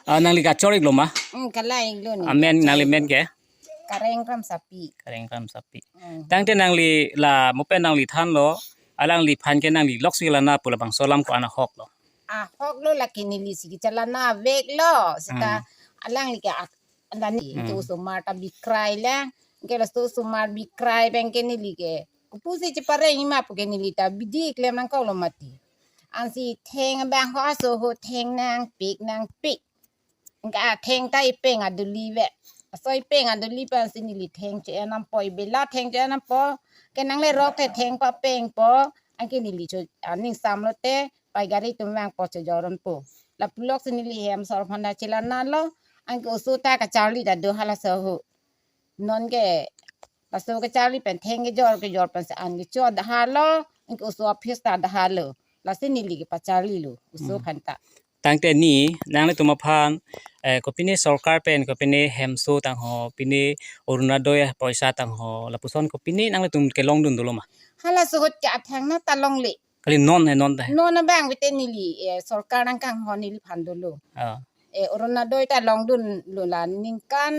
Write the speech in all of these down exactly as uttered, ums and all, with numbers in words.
Ah, nangli kachor-iklo ma? Hmm, kalang-iklo ni. Amen, nangli men ke? Kareng Ramsapi. Kareng Ramsapi. Hmm. Tangte nangli la mo pen nangli thanlo, alangliphan ke nangli loksi kelana pu labangso alam ko-an ahoklo? Ahoklo, lake nelisi kechelana veklo. Seta Hmm. alangli ke ak-, alani Hmm. ke osomar ta bikrai lang. Ke laso osomar bikrai abang ke neli ke kopusi chepareng-ik ma pu ke neli ta bidi klem nangkoklo mati. Ansi theng abang ho aso ho theng nangpik nangpik. Anke atheng ta ipeng aduli ve. Aso ipeng aduli pen si neli theng che-en dampo, ibela theng che-en dampo. Ke nanglerok the theng papengpo. Anke neli cho aning samlo te, pai gari atum vangpo, chojor-onpo. Lapuloksi neli hem asor aphan ta chelanalo. Anke oso ta kacharli ta do halaso ho. Non ke laso kacharli pen theng kejor kejor pensi an kecho dahalo, anke oso office ta dahalo. Lasi neli kepacharlilo oso Hmm. aphan ta. Tangte ni, nanglitum aphan, eh, kopine sorkar pen, kopine hemso tangho, pine Orunodoi poisa tangho, lapuson kopine nanglitum kelongdun dolo ma? Halaso ahut ke athang na ta longle. Kali non he, non ta he. Non abang bete neli, eh, sorkar nangkanghon neliphan dolo. Ah. Eh, Orunodoi ta longdunlo la ningkan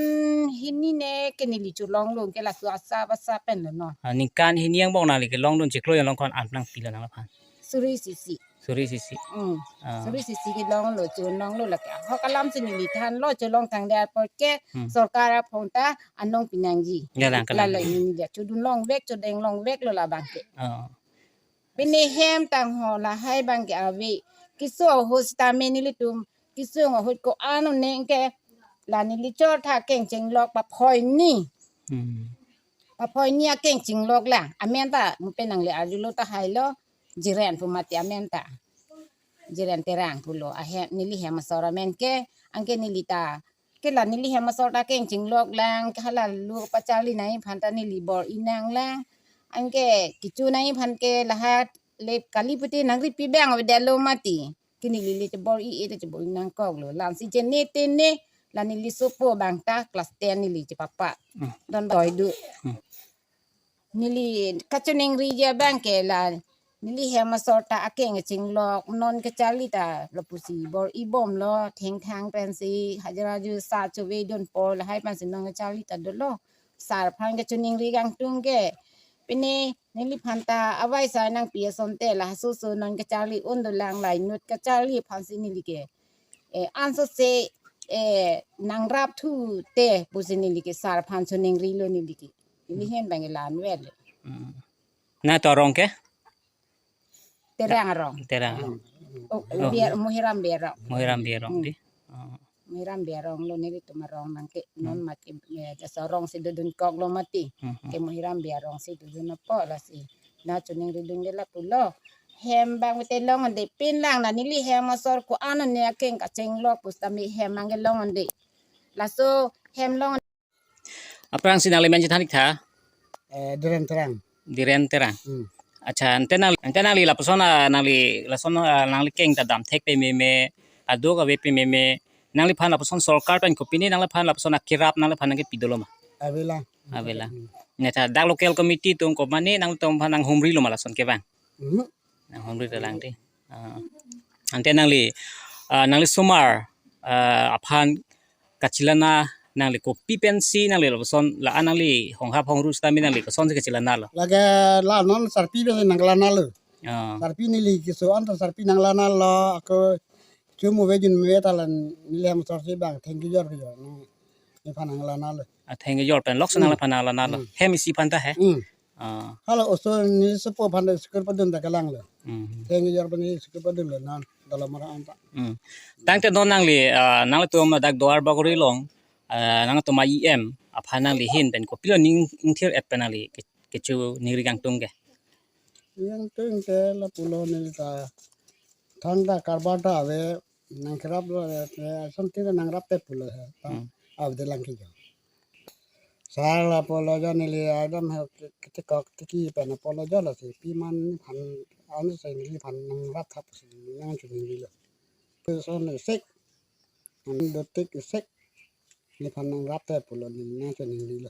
hini ne ke neli cholonglo, ke laso asap asap penlo non. Ah, ningkan hini angbong nangli kelongdun chiklo along ko-an nangpilo nangliphan? Suri isi isi. Suri isi isi. Hmm. Ah. Suri isi isi kelonglo, cholonglo lake. Ahok alam si neli thanlo, cholong thangdet apot ke Hmm. sorkar aphong ta anong pinangji. Ya, lang, kalang. Lalo neli chodun longvek, chodeng longveklo labang ke. Ah. Pine hem tangho lahai abang ke ave. Keso ahut sitame nelitum keso ahut ko-an un-e ke la neli chor tha kengchenglok paphoi ni. Hmm. Paphoi ni akengchenglok lang. Amen ta mo pen nangli arjulo tahai lo, Jiren pu mati amen ta. Jiren Terang pulo. Ahem neli hem asor amen ke, anke neli ta ke la neli hem asor ta kengchenglok lang, ke hala lo pacharli nangji aphan ta neli bor-i nang lang. Anke kecho nangji aphan ke lahai le kali pute nangripi abang avedetlo mati. Ke neli le chebor-i, e le chebor-i nangkoklo. Lasi chene tene la neli sopo abang ta class ten neli chepapa. Hmm. Don boi do. Hmm. Neli kachoningri ji abang ke la neli hem asor ta akengchenglok, non kacharli ta lapusi bor-i bomlo, thengthang pensi hajira ju sa chovedunpo, lahai pensi non kacharli ta dolo. Sar aphan kachoningri kangtung ke. Pine neliphan ta avai sa nangpi asonte la soso non kacharli un dolang, la inut kacharli aphansi neli ke, eh, ansose, eh, nangrap thu te pusi neli ke sar aphan choningrilo neli ke. Neli Hmm. hem abang ke la-an vel. Hmm. Nangtum arong ke? Terang arong. Terang arong. Oh, Oh. Bey arong, Mohiram Bey arong. Mohiram Bey arong Hmm. di. Oh. Mohiram Bey arong lo nelitum arong abang ke. Non Hmm. mati, eh, jaso arong si dodunkoklo mati. Hmm, hmm. Ke Mohiram Bey arong si dodun apot lasi nangchoningridun ke lapulo. Hem abang bete long un-e, pin lang na neli hem asor ko-an un-e akeng kachenglok pusitame hem abang ke long un-e. Laso hem long Aphrangsi nangli men chethan-ik tha? Eh, Diren Terang. Diren Terang. Hmm. Accha, ante nang, ante nangli lapuson, ah, nangli lason, ah, nangli keng ta damthek pameme, aduk ave pameme, nangliphan lapuson sorkar pen kopine nangliphan lapuson akerap nangliphan nangkepi dolo ma? Avelang. Avelang. Hmm. Neta dak local committee atum ko mane nangtumphan nanghumrilo ma lason kevang? Hmm. Nanghumri ta lang di. Ah. Ante nangli, ah, nangli osomar, ah, aphan kachelana nangli kopi pensi nangli lapuson la-an nangli honghap hongru sitame nangli kosonsi kachelanalo? Lake la non sarpi pensi nanglanalo. Ah. Sarpi neli keso anta sarpi nanglanalo, ako chumuve junve ta la neli hem asor si abang theng kejor kejor neliphan nanglanalo. Ah, theng kejor pen lok si Hmm. nangliphan nanglanalo. Hmm. Hem isi aphan ta he? Hmm. Ah. Hala oso neli sopo aphan ta school padun ta kalanglo. Hmm. Theng kejor pen neli school padunlo non Dolamara anta. Hmm. Tangte non nangli, ah, nanglitum dak Duarbagori along, ah, nangtum a-E M aphan nangli ahin pen kopilo ning ingthir-et pen nangli ke-, kechoningri kangtung ke? Ningtung ke lapulo neli ta thangta karbar ta ave, nangkeraplo, eh, asonte nangrapte pulo he. Hmm. Avelang kejor. Sar lapulo jo neli adam he ke-, ketekok tiki pen pulo jo lasi piman phan anu se neliphan nangrap thap si nangchoningrilo. Person isik, anu dotik isik, neliphan nangrapte pulo neli nangchoningrilo.